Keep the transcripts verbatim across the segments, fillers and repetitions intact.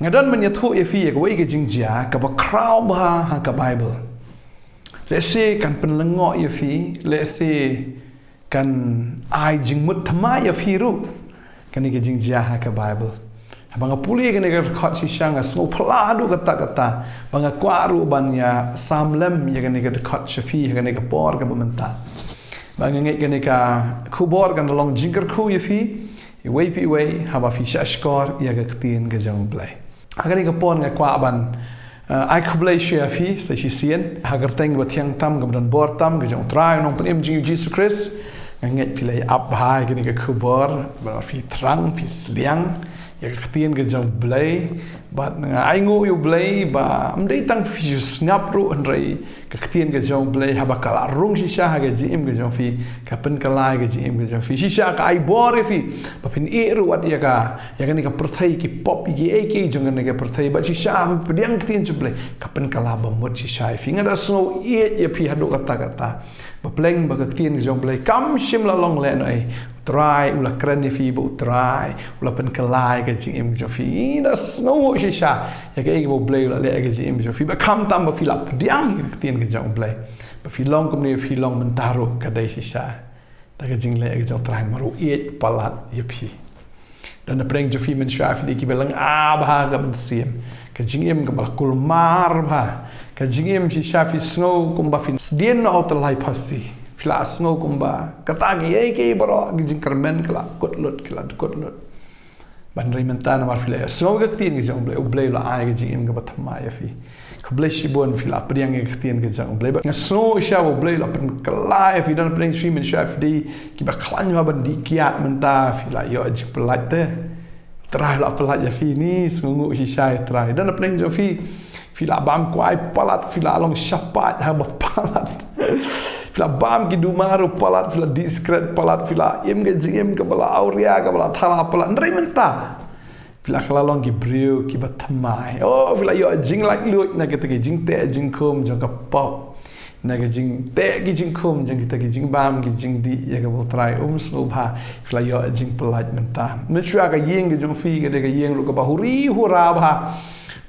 Nga don ban ïathuh ïa phi ïa kawei ka jingjia kaba khraw bha ha ka Bible. Lehse kan pynlyngngoh ïa phi, lehse kan ai jingmut thymmai ïa phi ruh. Kane ka jingjia ha ka Bible. Haba nga pule kane ka dkhot shisha nga sngew phylla haduh katta katta. Ba nga kwah ruh ban ïa sam lem ïa kane ka dkhot sha phi ha kane ka por kaba mynta. Ba nga ngeit kane ka khubor kan long jingkyrkhu ïa phi. Iwei pa iwei, haba phi shah shkor ïa ka ktien ka jong U Blei. Ha kane ka por nga kwah ban, eh, ai khublei sha phi sa shisien ha ka kyrteng ba thiang tam, kaba don bor tam, ka jong U Trai Nongpynim jong ngi U Jisu Khrist. Nga ngeit phi la ïap bha ïa kane ka khubor, ba phi thrang, phi sliang ïa ka ktien ka jong U Blei. Bad nga ainguh ïa U Blei ba ym dei tang phi shu sngap ruh, hynrei ka ktien ka jong U Blei haba ka la rung shisha ha ka jingim ka jong phi, ka pynkylla ïa ka jingim ka jong phi. Shisha ka ai bor ïa phi ba phin ïeh ruh wat ïa ka, ïa kane ka pyrthei, ki pop, ïa kiei kiei jong kane ka pyrthei. Bad shisha haba phi pdiang ka ktien jong U Blei, ka pynkylla bamut shisha ïa phi. Nga da sngew ïeit ïa phi haduh katta katta. Ba pleng ba ka ktien ka jong U Blei kam shym la long lehnohei. U Trai u la kren ïa phi, ba U Trai u la pynkylla ïa ka jingim jong phi. Nga da sngew shisha ïa kaei kaba U Blei u la leh ïa ka jingim jong phi. Ba khamtam ba phi la pdiang ïa ka ktien ka jong U Blei, ba phi long kumne, phi long mynta ruh, ka dei shisha da ka jingleh ka jong U Trai, namar u ïeit palat ïa phi. Don napdeng jong phi mynshuwa phi dei kiba lynga bha ha ka mynsiem. Ka jingim kaba la kulmar bha. Ka jingim shisha phi sngew kumba phin sdien noh ha u tyllai phasi. Phi la sngew kumba kata kiei kiei baroh, ki jingkyrmen ki la kut lut, ki la kut lut. Hynrei mynta namar phi la ïohsngew ïa ka ktien ka jong U Blei, U Blei u la ai ka jingim kaba thymmai ïa phi. Khublei shibun phi la pdiang ïa ka ktien ka jong U Blei. Bad nga sngew shisha ba U Blei u la pynkylla ïa phi. Don napdeng jong phi mynshuwa phi dei kiba khlaiñ bha ban dih kiad, mynta phi la ïoh jingpyllait te. U Trai u la pyllait ïa phi, ni sngewnguh shisha ïa U Trai. Don napdeng jong phi, phi la bam kwai palat, phi la long shaphang haba palat. Phi la bam ki duma ruh palat, phi la dih sikret palat, phi la im ka jingim kaba la awria, kaba la thala palat. Hynrei mynta phi la kylla long ki briew kiba thymmai. Oh, phi la ïoh jinglaitluid na kita ki jingteh jingkhum jong ka pop, na ka jingteh ki jingkhum jong kita ki jingbam ki jingdih ïa kaba U Trai um sngewbha. Phi la ïoh jingpyllait mynta. Mynshuwa ka ïing ka jong phi ka dei ka ïing ruh kaba huri hura bha.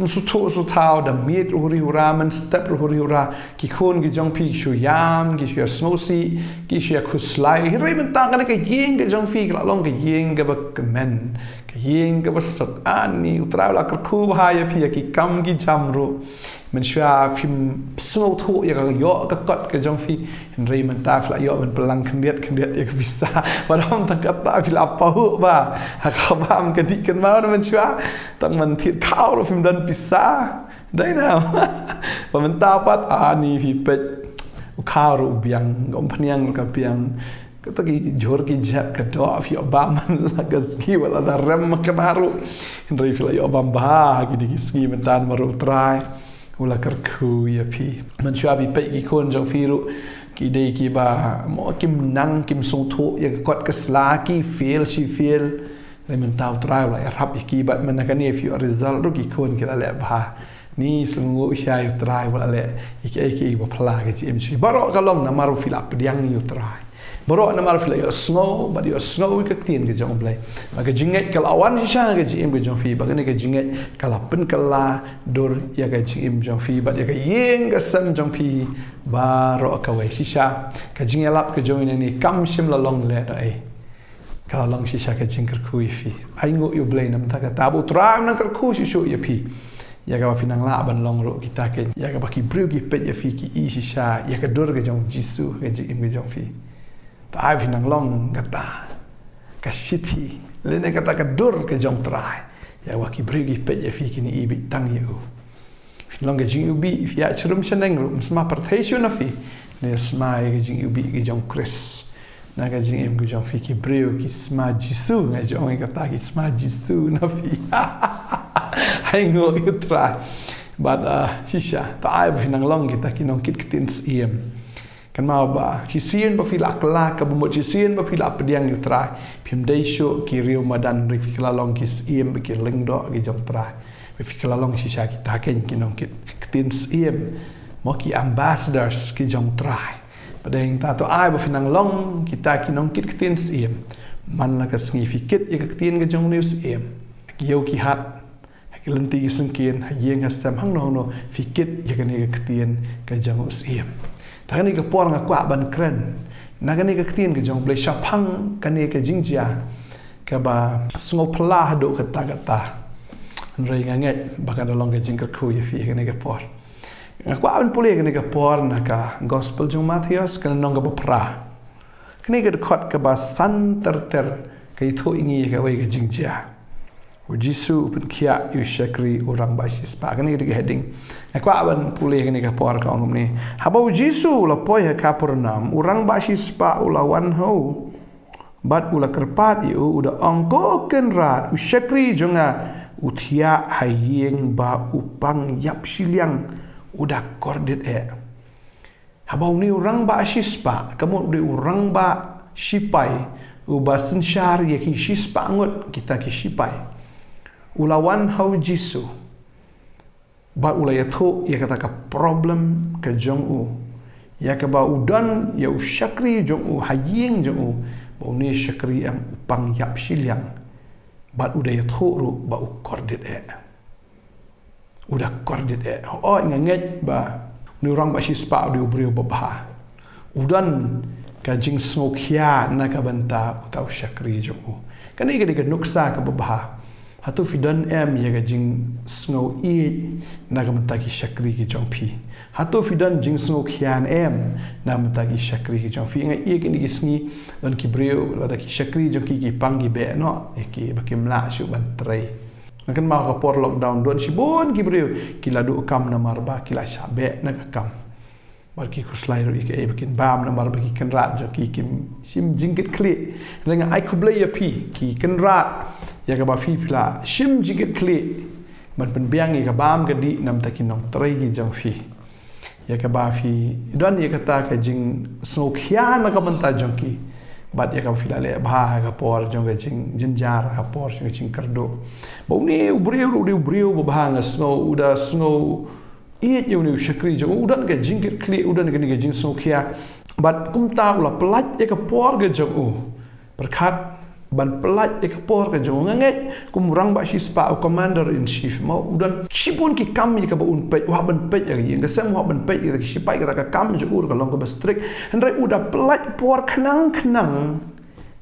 Mynsuthuh suthaw, da miet ruh huri hura, mynstep ruh huri hura. Ki khun ki jong phi ki shu ïam, ki shu ïa sngewsih, ki shu ïa khuslai. Hynrei mynta kane ka ïing ka jong phi ka la long ka ïing kaba kmen, ka ïing kaba suk. Ani, U Trai u la kyrkhu bha ïa phi ïa ki kam ki jam ruh. Mynshuwa phim sngewthuh ïa ka ïoh ka kot ka jong phi. Hynrei mynta phi la ïoh ban pynlang khyndiat khyndiat ïa ka pisa. Bad ym tang kata, phi la pahuh bha ha ka bam ka dih kynmaw na mynshuwa. Tang ban thied khaw ruh phim don pisa. Dei na. Ba mynta pat, ani, phi peit, u khaw ruh u biang, ka umphniang ruh ka biang. Kata ki jhur ki jhep ka doh, phi ïoh bam man la ka sngi, wat la da rem ma ka na ruh. Hynrei phi la ïoh bam bha ha kine ki sngi mynta namar U Trai u la kyrkhu ïa phi. Mynshuwa phi peit ki khun jong phi ruh ki dei kiba mo kim nang, kim sngewthuh ïa ka kot ka sla, ki fail shi fail. Hynrei mynta U Trai u la ïarap ïa ki, bad mynta kane phi ïoh result ruh ki khun ki la leh bha. Ni sngewnguh shisha ïa U Trai ba u la leh ïa kiei kiei ba phylla ha ka jingim jong phi. Baroh ka long namar ba phi la pdiang ïa U Trai. Baroh namar ba phi la ïohsngew bad ïohsngew ïa ka ktien ka jong U Blei. Bad ka jingngeit ka la wan shisha ha ka jingim ka jong phi, bad kane ka jingngeit ka la pynkylla dur ïa ka jingim jong phi bad ïa ka ïing ka sem jong phi baroh kawei. Shisha ka jingïalap ka jong ngi nangne kam shym la long lehnohei. Ka la long shisha ka jingkyrkhu ïa phi. Ainguh ïa U Blei namar kata ba U Trai un nang kyrkhu shuh shuh ïa phi. Ïa kaba phin nang lah ban long ruh kita ki, ïa kaba ki briew ki peit ïa phi ki i shisha ïa ka dur ka jong U Jisu ha ka jingim ka jong phi. To ai ba phin nang long kata ka shithi lane kata ka dur ka jong U Trai, ïa kaba ki briew ki peit ïa phi kin i beit tang ïa u. Phin long ka jingïewbih, phi ïaid sharum shaneng ruh, ym sma pyrthei shuh na phi. Ngi sma ïa ka jingïewbih ka jong U Khrist. Na ka jingim ka jong phi, ki briew ki sma Jisu, nga ju ong ïa kata, ki sma Jisu na phi. Ainguh ïa U Trai. Bad, ah, shisha, to ai ba phin nang long kita ki nongkit ktien syiem. Kynmaw ba shisien ba phi la kylla ka bamut, shisien ba phi la pdiang ïa U Trai, phim dei shuh ki riew madan, hynrei phi kylla long ki syiem bad ki lyngdoh ki jong U Trai. Ba phi kylla long shisha kita kein ki nongkit ktien syiem, mo, ki ambassadors ki jong U Trai. Bad hangta to ai ba phin nang long kita ki nongkit ktien syiem. Man la ka sngi phi kit ïa ka ktien ka jong une u syiem, ha ki ïew ki hat, ha Ki lynti ki syngkien, ha ïing ha sem, hangno hangno, phi kit ïa kane ka ktien ka jong u Syiem. Te ha kane ka por nga kwah ban kren na kane ka ktien ka jong u Blei shaphang kane ka jingjia kaba sngewphylla haduh katta katta. Hynrei nga ngeit ba kan da long ka jingkyrkhu ïa phi ha kane ka por. Nga kwah ban pule ha kane ka por na ka Gospel jong u Mathaios, ka lynnong kaba phra. Kane ka dkhot kaba san ter ter ka ïathuh ïa ngi ïa kawei ka jingjia. U Jisu u pynkhiah ïa u shakri u rangbah shispah. Kane ka dei ka heading. Nga kwah ban pule ha kane ka por, ka ong kumne. Haba u Jisu u la poi ha Kapernaum, u rangbah shispah u la wan ha u, bad u la kyrpad ïa u, u da ong, "Ko Kynrad, u shakri jong nga u thiah ha ïing ba u pang ïap shiliang, u da kordit eh." Haba une u rangbah shispah, ka mut u dei u rangbah shipai uba synshar ïa ki shispah ngut kita ki shipai, u la wan ha u Jisu, bad u la ïathuh ïa kata ka problem ka jong u, ïa kaba u don ïa u shakri jong u ha ïing jong u, ba une u shakri em u pang ïap shiliang, bad u da ïathuh ruh ba u kordit eh. U da kordit eh. Hooid, nga ngeit ba une u rangbah shispah u dei u briew babha. U don ka jingsngewkhia na ka bynta uta u shakri jong u. Kane ka dei ka nuksa kaba bha. Hato phi don em ïa ka jingsngew ïeit na ka bynta ki shakri ki jong phi? Hato phi don jingsngewkhia em na ka bynta ki shakri ki jong phi? Nga ïohi kine ki sngi don ki briew lada ki shakri jong ki ki pang, ki beh noh ïa ki ba kim lah shuh ban trei. Nga kynmaw ha ka por lockdown don shibun ki briew ki la duh kam namar ba ki la shah beh na ka kam. Bad ki khuslai ruh ïa kaei ba kin bam namar ba ki kynrad jong ki kim shim jingkitkhlieh. Hynrei nga ai khublei ïa phi ki kynrad, ïa kaba phi phi la shim jingkitkhlieh ban pynbiang ïa ka bam ka dih na ka bynta ki nongtrei ki jong phi. Ïa kaba phi don ïa kata ka jingsngewkhia na ka bynta jong ki. Bad ïa kaba phi la leh bha ha ka por jong ka jingjynjar, ha ka por jong ka jingkyrduh. Ba une u briew ruh u dei u briew babha, nga sngew u da sngew ïeit ïa une u shakri jong u, u don ka jingkitkhlieh, u don kane ka jingsngewkhia. Bad kumta u la pyllait ïa ka por ka jong u. Pyrkhat ban pyllait ïa ka por ka jong u. Nga ngeit kum u rangbah shispah, u commander in chief mo, u don shibun ki kam ïa kaba un peit, u hap ban peit ïa ka ïing ka sem, u hap ban peit ïa ki shipai, kata ka kam jong u ka long kaba strict. Hynrei u da pyllait por khnang khnang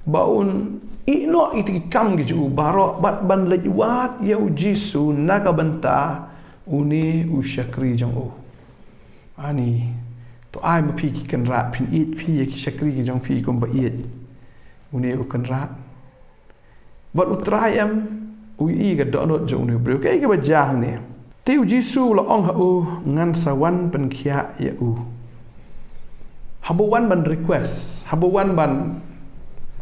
ba un ïehnoh ïa ki kam ki jong u baroh bad ban leit wad ïa u Jisu na ka bynta une u shakri jong u. Ani, to ai ma phi ki kynrad, phin ïeit phi ïa ki shakri ki jong phi kumba ïeit une u kynrad? Bad u Trai em u ïohi ka dohnud jong une u briew. Kaei kaba jia hangne? Te u Jisu u la ong ha u, ngan sa wan pynkhiah ïa u. Haba u wan ban request, haba u wan ban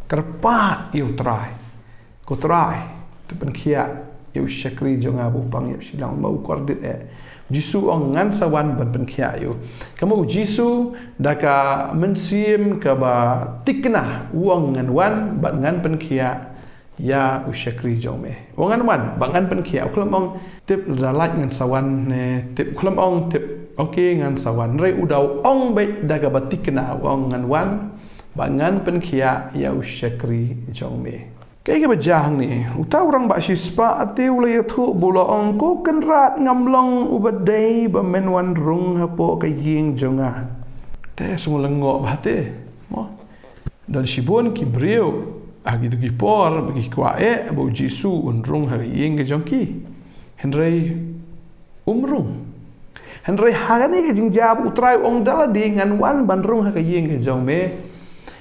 kyrpad ïa u Trai, ko Trai, to pynkhiah ïa u shakri jong nga ba u pang ïap shiliang, ma u kordit eh. U Jisu u ong, ngan sa wan ban pynkhiah ïa u. Katba u Jisu da ka mynsiem kaba thikna u ong, ngan wan bad ngan pynkhiah ïa u shakri jong me. U ong ngan wan bad ngan pynkhiah. U khlem ong tip lada lait ngan sa wan ne tip. U khlem ong tip, okay, ngan sa wan. Hynrei u da ong beit da kaba thikna, u ong ngan wan bad ngan pynkhiah ïa u shakri jong me. Kaei kaba jia hangne? Uta u rangbah shispah te u la ïathuh bad u la ong, ko Kynrad, ngam long uba dei ba men wan rung hapoh ka ïing jong nga. Te sngewlyngngoh bha te mo. Don shibun ki briew ha kito ki por ba ki kwah eh ba u Jisu un rung ha ka ïing ka jong ki. Hynrei um rung. Hynrei ha kane ka jingjia ba u Trai u ong da lade, ngan wan ban rung ha ka ïing ka jong me,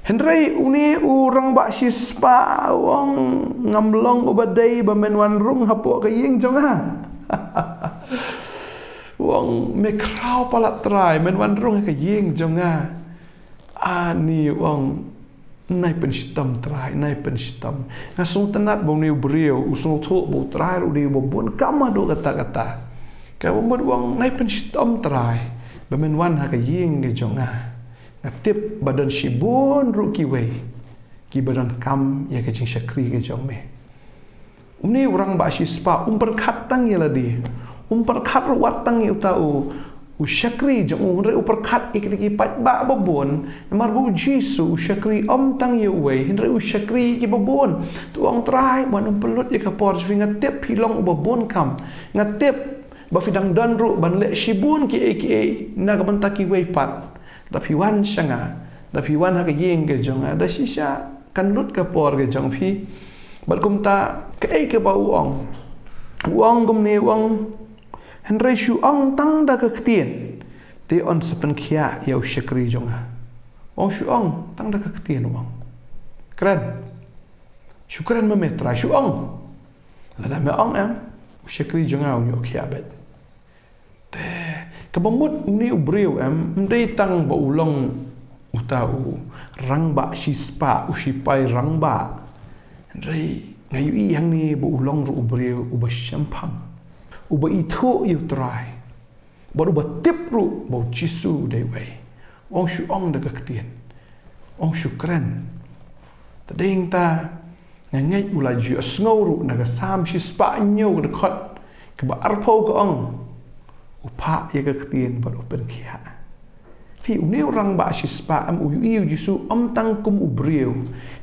hynrei une u rangbah shispah u ong, ngam long uba dei ba men wan rung hapoh ka ïing jong nga. U ong, me khraw palat Trai, men wan rung ha ka ïing jong nga. Ani, u ong, nai pynshitom Trai, nai pynshitom. Nga sngewtynnat ba une u briew u sngewthuh ba u Trai ruh u dei uba bun kam haduh katta katta. Kaba mut u ong, nai pynshitom Trai ba men wan ha ka ïing ka jong nga. Nga tip ba don shibun ruh kiwei kiba donkam ïa ka jingshakri ka jong me. Une u rangbah shispah um pyrkhat tang ïa lade. Um pyrkhat ruh wat tang ïa uta u, u shakri jong u, hynrei u pyrkhat ïa kita ki paidbah babun, namar ba u Jisu u shakri ym tang ïa uwei, hynrei u shakri ïa ki babun. Te u ong, Trai, wat nym pynlut ïa ka por jong phi, nga tip phi long u babun kam. Nga tip ba phi dang don ruh ban leh shibun kiei kiei na ka bynta kiwei pat. Da phi wan sha nga, da phi wan ha ka ïing ka jong nga, da shisha kan lut ka por ka jong phi. Bad kumta, kaei kaba u ong? U ong kumne, u ong, hynrei shu ong tang da ka ktien, te yn sa pynkhiah ïa u shakri jong nga. U ong, shu ong tang da ka ktien, u ong. Kren. Shu kren ma me, Trai, shu ong. Lada me ong, em, u shakri jong nga un ïoh khiah beit. Te kaba mut une u briew, em, ym dei tang ba u long uta u rangbah shispah, u shipai rangbah. Hynrei nga ïohi hangne ba u long ruh u briew uba shemphang, uba ithuh ïa u Trai, bad uba tip ruh ba u Jisu u dei uei. U ong, shu ong da ka ktien. U ong, shu kren. Te dei hangta, nga ngeit u la ju ïohsngew ruh na ka Salm shispah hynñiew, ka dkhot kaba arphew, ka ong, u phah ïa ka ktien bad u pynkhiah. Phi, une u rangbah shispah, em, u ïohi ïa u Jisu ym tang kum u briew,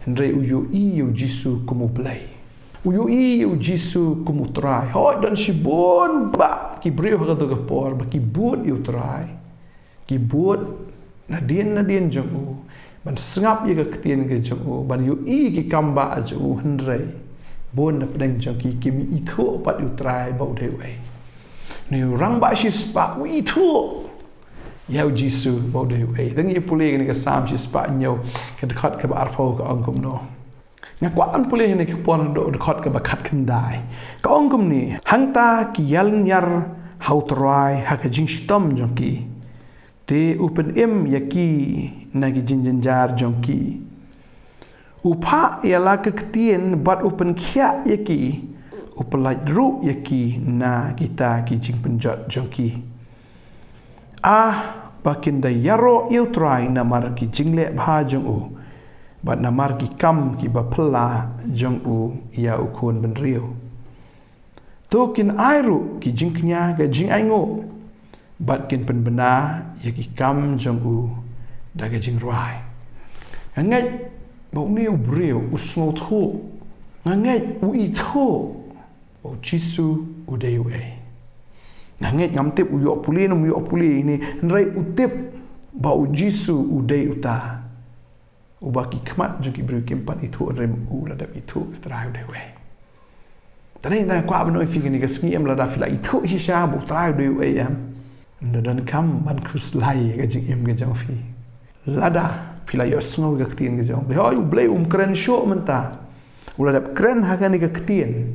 hynrei u ïohi ïa u Jisu kum u Blei. U ïohi ïa u Jisu kum u Trai. Hooid, don shibun bah ki briew ha kato ka por ba ki bud ïa u Trai. Ki bud nadien nadien jong u, ban sngap ïa ka ktien ka jong u, ban ïohi ki kam bah jong u, hynrei bun na pdeng jong ki kim ithuh pat ïa u Trai ba u dei uei. Une u rangbah shispah u ithuh ïa u Jisu ba u dei uei. Te ngi pule kane ka Salm shispah hynñiew, ka dkhot kaba arphew, ka ong kumno? Nga kwah ban pule hangne ka por naduh dkhot kaba khatkhyndai. Ka ong kumne, hangta ki ïalynñiar ha u Trai ha ka jingshitom jong ki, te u pynim ïa ki na ki jingjynjar jong ki. U phah ïa la ka ktien bad u pynkhiah ïa ki, u pyllait ruh ïa ki na kita ki jingpynjot jong ki. Ah, ba kin da ïaroh ïa u Trai namar ki jingleh bha jong u, bad namar ki kam kiba phylla jong u ïa u khun bynriew. To kin ai ruh ki jingkñia ka jingainguh, bad kin pynbna ïa ki kam jong u da ka jingrwai. Nga ngeit ba une u briew u sngewthuh. Nga ngeit u ithuh ba u Jisu u dei uei. Nga ngeit, ngam tip u ïoh pule ne ym ïoh pule hangne, hynrei u tip ba u Jisu u dei uta uba ki khmat jong ki briew kim pat ithuh, hynrei u la dep ithuh u Trai u dei uei. Te dei hangta nga kwah ban ong ïa phi kane ka sngi, em, lada phi la ithuh shisha ba u Trai u dei uei, em, ym da donkam ban khuslai ïa ka jingim ka jong phi. Lada phi la ïohsngew ïa ka ktien ka jong U Blei, hooid, U Blei um kren shuh mynta. U la dep kren ha kane ka ktien.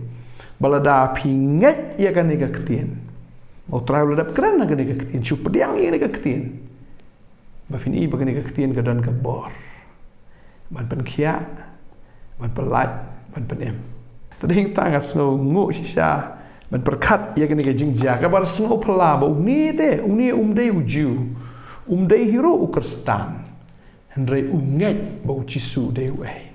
Bad lada phi ngeit ïa kane ka ktien, ba u Trai u la dep kren ha kane ka ktien, shu pdiang ïa kane ka ktien, ba phin i ba kane ka ktien ka don ka bor ban pynkhiah, ban pyllait, ban pynim. Te dei hangta nga sngewnguh shisha ban pyrkhat ïa kane ka jingjia kaba sngew phylla, ba une te, une um dei u Jiw, um dei hi ruh u Khristan, hynrei u ngeit ba u Jisu u dei uei.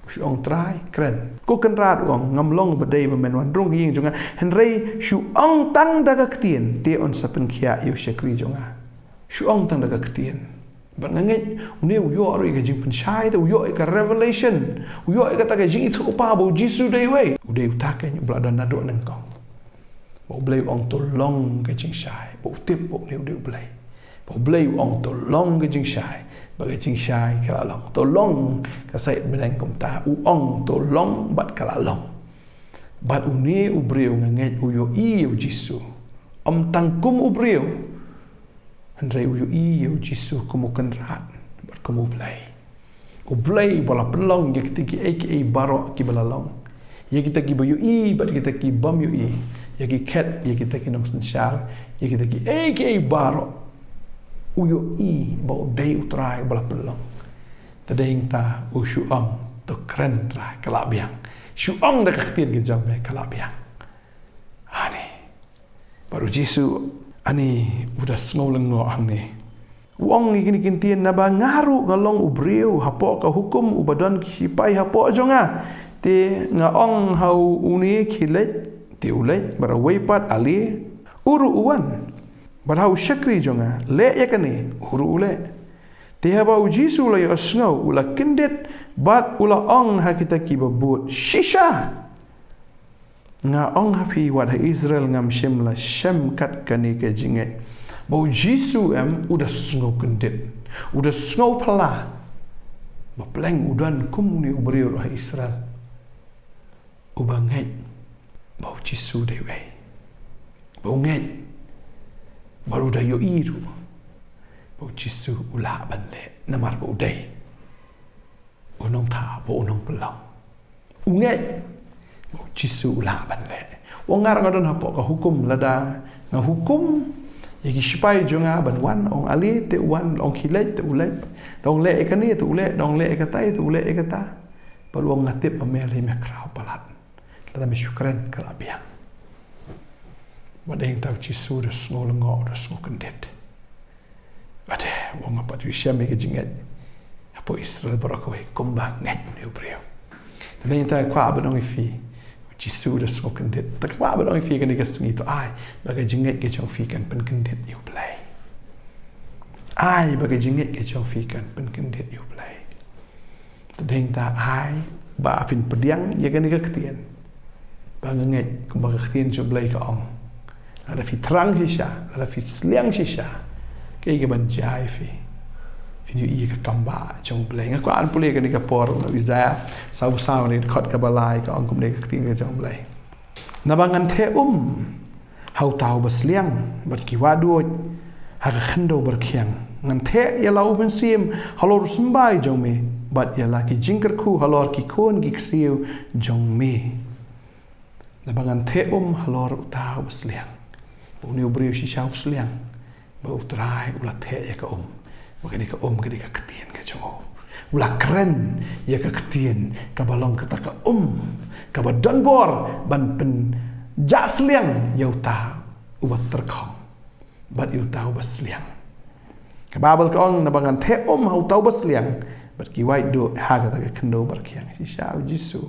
U shu ong, Trai, kren. Ko Kynrad, u ong, ngam long ba dei ba men wan rung ha ïing jong nga, hynrei shu ong tang da ka ktien, te yn sa pynkhiah ïa u shakri jong nga. Shu ong tang da ka ktien. Bad nga ngeit une u ïoh ruh ïa ka jingpynshai, te u ïoh ïa ka revelation, u ïoh ïa kata ka jingithuhpaw ba u Jisu u dei uei. U dei uta keiñ uba la don naduh nyngkong. Ba U Blei u ong to long ka jingshai, ba u tip ba une u dei U Blei. Ba U Blei u ong to long ka jingshai, ba ka jingshai ka la long. To long, ka sait bneng kumta, u ong to long bad ka la long. Bad une u briew, nga ngeit, u ïohi ïa u Jisu ym tang kum u briew, hynrei u ïohi ïa u Jisu kum u Kynrad bad kum U Blei. U Blei uba la pynlong ïa kita kiei kiei baroh kiba la long, ïa kita kiba ïohi bad kita ki bym ïohi, ïa ki khet, ïa kita ki nongsynshar, ïa kita kiei kiei baroh. U ïohi ba u dei u Trai uba la pynlong. Te dei hangta u shu ong, to kren Trai, ka la biang. Shu ong da ka ktien ka jong me, ka la biang. Ani. Bad u Jisu, ani, u da sngew lyngngoh hangne. U ong ïa kine ki ktien, naba nga ruh nga long u briew hapoh ka hukum, uba don ki shipai hapoh jong nga. Te nga ong ha une, khie leit, te u leit, bad uwei pat, ale, u ruh u wan. Bad ha u shakri jong nga, leh ïa kane, u ruh u leh. Te haba u Jisu u la ïohsngew, u la kyndit, bad u la ong ha kita kiba bud, shisha! Nga ong ha phi, wat ha Israel ngam shym la shem kat kane ka jingngeit. Ba u Jisu em, u da sngew kyndit, u da sngew phylla. Ba pleng u don kum une u briew ruh ha Israel uba ngeit ba u Jisu dei uei. Ba u ngeit ba u da ïohi ruh ba u Jisu u lah ban leh, namar ba u dei u nongthaw, ba u nongpynlong. U ngeit ba u Jisu u lah ban leh. U ong, nga ruh nga don hapoh ka hukum, lada nga hukum ïa ki shipai jong nga ban wan, ong ale, te u wan, ong khie leit, te u leit, ong leh ïa kane, te u leh, ong leh ïa katai, te u leh ïa kata. Bad u ong, nga tip ba me lei me khraw palat. Lada me shu kren, ka la biang. Bad dei hangta u Jisu u da sngew lyngngoh, u da sngew kyndit. Bad u ong, nga pat ïohi shisha ïa ka jingngeit hapoh Israel baroh kawei kumba ngeit une u briew. Te dei hangta nga kwah ban ong ïa phi, u Jisu u da sngew kyndit. Te kwah ban ong ïa phi kane ka sngi, to ai ba ka jingngeit ka jong phi kan pynkyndit ïa u Blei. Ai ba ka jingngeit ka jong phi kan pynkyndit ïa u Blei. Te dei hangta ai ba phin pdiang ïa kane ka ktien, ba nga ngeit kumba ka ktien jong u Blei ka ong. Lada phi thrang shisha, lada phi sliang shisha, kaei kaban jia ïa phi? Phin ïohi ïa ka kambah jong u Blei. Nga kwah ban pule kane ka por na u Isaïah sawphew saw, kane ka dkhot kaba lai, ka ong kumne ka ktien ka jong u Blei: Naba ngan theh um ha uta uba sliang, bad ki wahduid ha ka khyndew barkhiang. Ngan theh ïa la u mynsiem halor u symbai jong me, bad ïa la ki jingkyrkhu halor ki khun ki ksiew jong me. Naba ngan theh um halor uta uba sliang. Ba une u briew shisha u sliang, ba u Trai u la theh ïa ka um. Ba kane ka um ka dei ka ktien ka jong u. U la kren ïa ka ktien kaba long kata ka um kaba don bor ban pynjah sliang ïa uta uba tyrkhong bad ïa uta uba sliang. Ka Baibl ka ong, naba ngan theh um ha uta uba sliang, bad ki wahduid ha kata ka khyndew barkhiang. Shisha u Jisu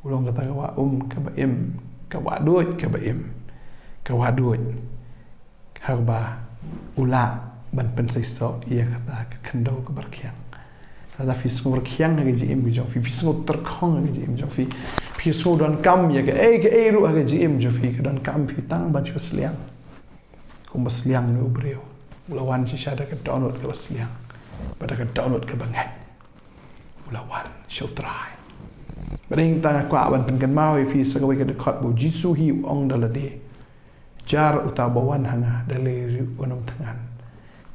u long kata ka wah um kaba im, ka wahduid kaba im, ka wahduid haba u lah ban pynseisoh ïa kata ka khyndew kaba rkhiang. Lada phi sngew rkhiang ha ka jingim ka jong phi, phi sngew tyrkhong ha ka jingim jong phi, phi sngew donkam ïa kaei kaei ruh ha ka jingim jong phi, ka donkam phi tang ban shu sliang. Kumba sliang une u briew, u la wan shisha da ka dohnud kaba sliang bad da ka dohnud kaba ngeit. U la wan sha u Trai. Bad hangta nga kwah ban pynkynmaw ïa phi sa kawei ka dkhot ba u Jisu hi u ong da lade: Jar uta uba wan ha nga da lei lei un ym thngan,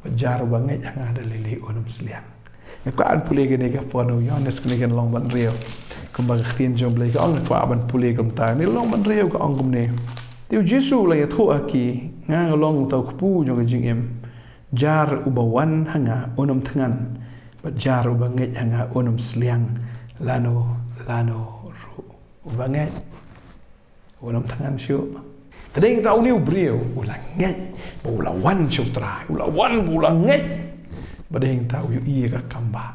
bad jar uba ngeit ha nga da lei lei un ym sliang. Nga kwah ban pule kane ka por na u Ïohannes, kane ka lynnong ba hynriew. Kumba ka ktien jong u Blei ka ong, nga kwah ban pule kumta. Kane ka lynnong ba hynriew ka ong kumne: Te u Jisu u la ïathuh ha ki: Nga nga long uta u kpu jong ka jingim. Jar uba wan ha nga un ym thngan, bad jar uba ngeit ha nga un ym sliang lano lano ruh. Uba ngeit un ym thngan shuh. Te dei hangta une u briew u la ngeit ba u la wan sha u Trai, u la wan ba u la ngeit. Bad dei hangta u ïohi ïa ka kambah.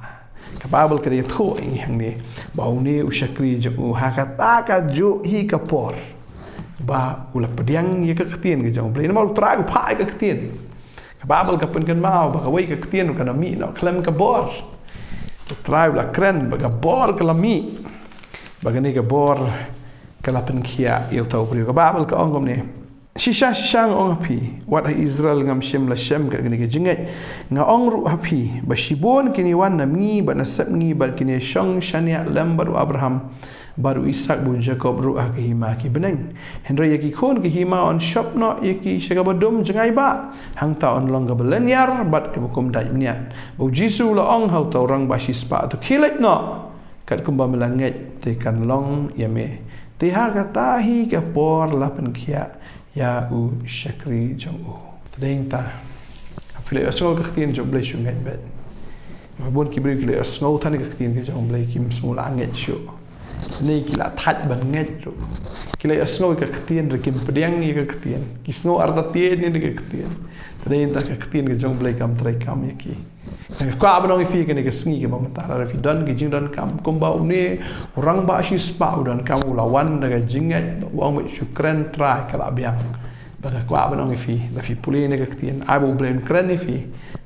Ka Baibl ka dei ïathuh ïa ngi hangne ba une u shakri jong u, ha kata kajuh hi ka por ba u la pdiang ïa ka ktien ka jong u Blei, namar u Trai u phah ïa ka ktien. Ka Baibl ka pynkynmaw ba kawei ka ktien kan mih noh khlem ka bor. U Trai u la kren ba ka bor ka la mih, ba kane ka bor ka la pynkhiah ïa uta u briew. Ka Baibl ka ong kumne: Shisha shisha nga ong ha phi, wat ha Israel ngam shym la shem kat kane ka jingngeit. Nga ong ruh ha phi ba shibun kin ïawan na mihngi bad na sepngi, bad kin ïashong shaniah lem bad u Abraham bad u Isaak bad u Jakob ruh ha ka hima ki bneng. Hynrei ïa ki khun ka hima yn shop noh ïa ki sha kaba dum jngai bah, hangta yn long kaba lyniar bad kaba kum dait bniat. Ba u Jisu u la ong ha uta u rangbah shispah: To khie leit noh, katkum ba me la ngeit te kan long ïa me. Te ha kata hi ka por la pynkhiah ïa u shakri jong u. Te dei hangta, ha phi la ïohsngew ka ktien jong u Blei shu ngeit beit. Namar bun ki briew ki la ïohsngew than ïa ka ktien ka jong u Blei kim sngew la ngeit shuh. Lane ki la thait ban ngeit ruh. Ki la ïohsngew ïa ka ktien ruh kim pdiang ïa ka ktien. Ki sngew artatien ïa ka ktien. Te dei hangta ka ktien ka jong u Blei kam trei kam ïa ki. Nga kwah ban ong ïa phi kane ka sngi kaba mynta, lada phi don ki jingdonkam kumba une u rangbah shispah u donkam, u la wan da ka jingngeit, u ong beit shu kren Trai ka la biang. Ba nga kwah ban ong ïa phi, lada phi pule ïa kane ka ktien, ai ba U Blei un kren ïa phi,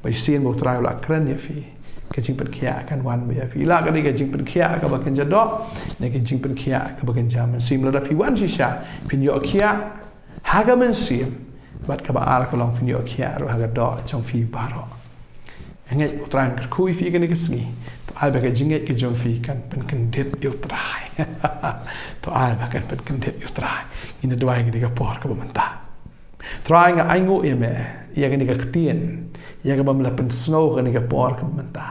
ba shisien ba U Trai u la kren ïa phi, ka jingpynkhiah kan wan beit ïa phi. La ka dei ka jingpynkhiah kaba kynja doh, ne ka jingpynkhiah kaba kynja mynsiem. Lada phi wan shisha, phin ïoh khiah ha ka mynsiem, bad kaba ar ka long phin ïoh khiah ruh ha ka doh jong phi baroh. Nga ngeit U Trai un kyrkhu ïa phi kane ka sngi. To ai ba ka jingngeit ka jong phi kan pynkyndit ïa U Trai. To ai ba kan pynkyndit ïa U Trai. Ngin ïa duwai kane ka por kaba mynta. Trai, nga ainguh ïa me ïa kane ka ktien, ïa kaba me la pynsngew kane ka por kaba mynta.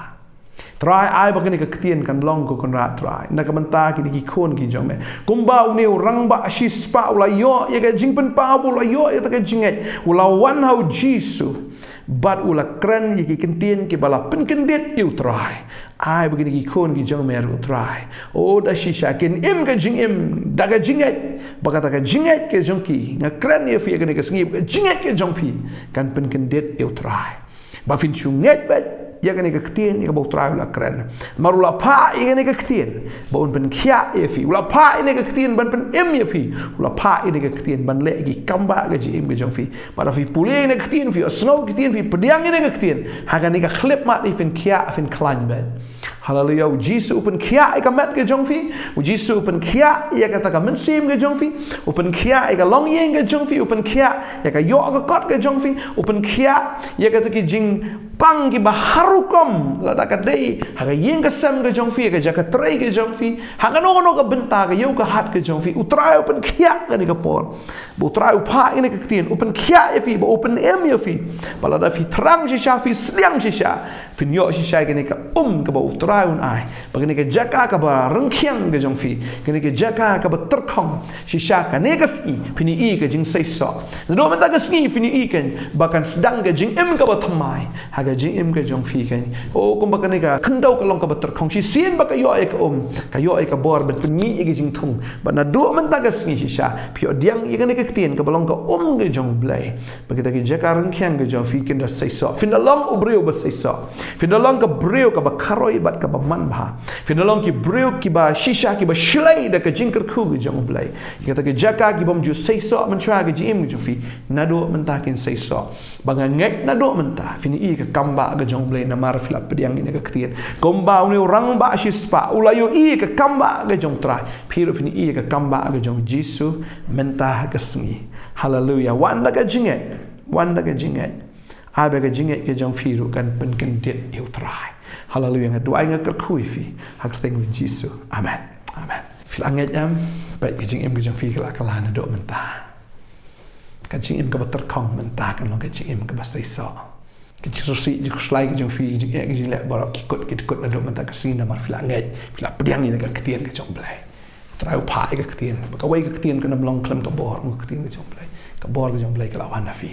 Trai, ai ba kane ka ktien kan long, ko Kynrad Trai, na ka bynta kine ki khun ki jong me. Kumba une u rangbah shispah u la ïoh ïa ka jingpynpaw, u la ïoh ïa ka jingngeit, u la wan ha U Jisu, bad u la kren ïa ki ktien kiba la pynkyndit ïa U Trai. Ai ba kine ki khun ki jong me ruh Trai, o, da shisha kin im ka jingim da ka jingngeit, ba kata ka jingngeit ka jong ki, nga kren ïa phi ïa kane ka sngi, ba ka jingngeit ka jong phi kan pynkyndit ïa U Trai. Ba phin shu ngeit beit ïa kane ka ktien ïa kaba U Trai u la kren. Namar u la phah ïa kane ka ktien ba un pynkhiah ïa phi. U la phah ïa kane ka ktien ban pynim ïa phi. U la phah ïa kane ka ktien ban leh ïa ki kam ba ka jingim ka jong phi. Ba lada phi pule ïa kane ka ktien, phi ïohsngew ïa ka ktien, phi pdiang ïa kane ka ktien, ha kane ka khyllipmat phin khiah, phin khlaiñ beit. Haleluya. U Jisu u pynkhiah ïa ka met ka jong phi. U Jisu u pynkhiah ïa kata ka mynsiem ka jong phi. U pynkhiah ïa ka longïing ka jong phi. U pynkhiah ïa ka ïoh ka kot ka jong phi. U pynkhiah ïa kata ki jingpang kiba har rukom, lada ka dei ha ka ïing ka sem ka jong phi, ha ka jaka trei ka jong phi, ha kano kano ka bynta ka ïew ka hat ka jong phi. U Trai u pynkhiah kane ka por. Ba U Trai u phah ïa kane ka ktien, u pynkhiah ïa phi, ba u pynim ïa phi. Ba lada phi thrang shisha, phi sliang shisha, phin ïoh shisha ïa kane ka um kaba U Trai un ai. Ba kane ka jaka kaba rngkhiang ka jong phi, kane ka jaka kaba tyrkhong, shisha kane ka sngi phin ïohi ka jingseisoh. Naduh mynta ka sngi phin ïohi kan ba kan sdang ka jingim kaba thymmai ha ka jingim ka jong phi kan. O, kumba kane ka khyndew ka long kaba tyrkhong, shisien ba ka ïoh ïa ka um, ka ïoh ïa ka bor ban pynmih ïa ka jingthung. Bad naduh mynta ka sngi shisha phi ïoh pdiang ïa kane ka ktien kaba long ka um ka jong U Blei. Ba kita ki jaka rngkhiang ka jong phi kin da seisoh. Phin da long u briew ba seisoh. Phin da long ka briew kaba kharoi bad kaba manbha. Phin da long ki briew kiba shisha, kiba shlei da ka jingkyrkhu ka jong U Blei. Kita ki jaka ki bym ju seisoh mynshuwa ka jingim ka jong phi, naduh mynta kin seisoh. Ba nga ngeit naduh mynta phin ïohi ka kam ba ka jong U Blei namar phi la pdiang ïa ka ktien. Kumba une u rangbah shispah u la ïohi ka kam ba ka jong U Trai, phi ruh phin ïohi ka kam ba ka jong U Jisu mynta ka sngi. Haleluya. Wan da ka jingngeit. Wan da ka jingngeit. Ai ba ka jingngeit ka jong phi ruh kan pynkyndit ïa U Trai. Haleluya. Nga duwai, nga kyrkhu ïa phi ha ka kyrteng U Jisu. Amen. Amen. Phi la ngeit em? Peit, ka jingim ka jong phi ka la kylla naduh mynta. Ka jingim kaba tyrkhong mynta kan long ka jingim kaba seisoh. Ka jingsngewsih, jingkhuslai ka jong phi, ka jingeh, ka jingleh baroh ki kut, ki dkut naduh mynta ka sngi namar phi la ngeit, phi la pdiang ïa ka ktien ka jong U Blei. U Trai u phah ïa ka ktien. Ba kawei ka ktien kan ym long khlem ka bor, ong ka ktien ka jong U Blei. Ka bor ka jong U Blei ka la wan ha phi.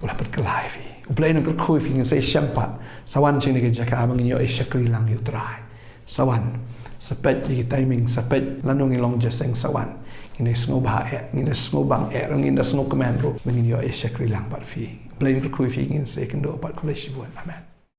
U la pynkylla ïa phi. U Blei un kyrkhu ïa phi. Ngin sa ïashem pat. Sa wan sha kane ka jaka ba ngin ïoh ïa shakri lang ïa U Trai. Sa wan. Sa peit ïa ki timing, sa peit lano ngi long jingïaseng, sa wan. Ngin da sngewbha eh, ngin da sngewbang eh, ngin da sngewkmen ruh ba ngin ïoh ïa shakri lang bad phi. U Blei un kyrkhu ïa phi. Ngin sa ïakynduh pat. Khublei shibun. Amen.